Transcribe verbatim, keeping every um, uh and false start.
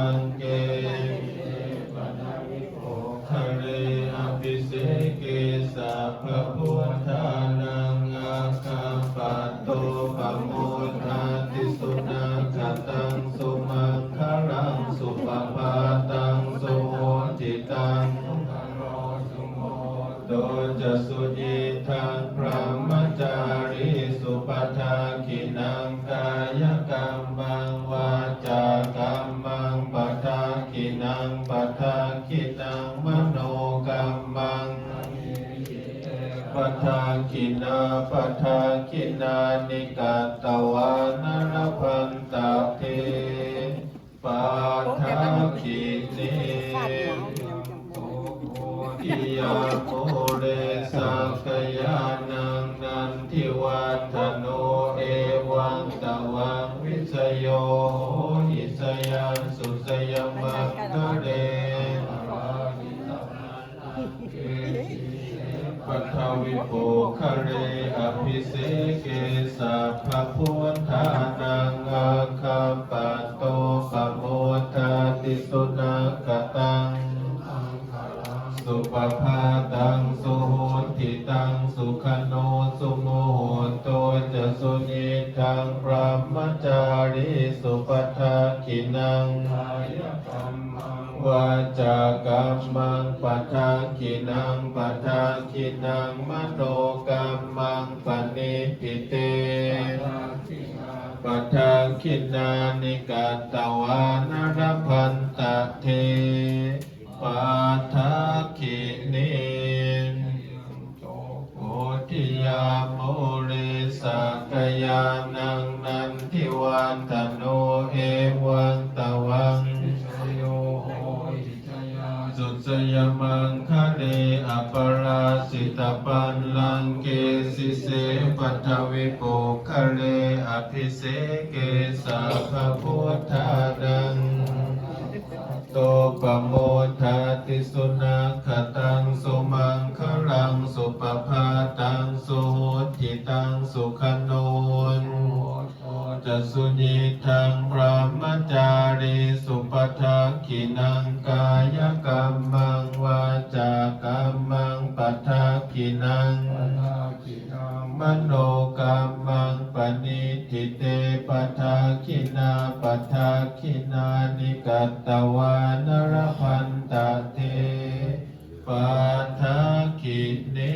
Aṅge pokkhare abhiseke sabbabuddhānaṃ aggappatto pamodati. Sunakkhattaṃ sumaṅgalaṃ supabhātaṃ suhuṭṭhitaṃ to ca suyiṭṭhaṃ brahmacārisu. Padakkhiṇaṃ kāyakammaṃ vācākammaṃ padakkhiṇaṃ padakkhiṇaṃ manokammaṃ padakkhiṇā padakkhiṇāni katvāna labhantatthe padakkhiṇe. Bodhiyā mūle sakyānaṃ nandivaḍḍhano evaṃ tvaṃ vijayo hohi jayassu jayamaṅgale. Paṭhavipokkhare abhiseke sabbabuddhānaṃ aggappatto pamodati. Sunakkhattaṃ supabhātaṃ suhuṭṭhitaṃ sukhaṇo sumuhutto ca suyiṭṭhaṃ brahmacārisu. Padakkhiṇaṃ vācākammaṃ padakkhiṇaṃ padakkhiṇaṃ manokammaṃ paṇidhī te padakkhiṇāni katvāna labhantatthe padakkhiṇe. Bodhiyā mūle sakyānaṃ nandivaḍḍhano evaṃ tvaṃ vijayo hohi jayassu jayamaṅgale. Aparājitapallaṅke sīse paṭhavipokkhare abhiseke sabbabuddhānaṃ to pamodati. Sunakkhattaṃ sumaṅgalaṃ supabhātaṃ suhuṭṭhitaṃ sukhaṇo ca suyiṭṭhaṃ brahmacārisu. Padakkhiṇaṃ kāyakammaṃ vācākammaṃ padakkhiṇaṃ manokammaṃ paṇidhī te padakkhiṇā padakkhiṇāni katvāna labhantatthe padakkhiṇe.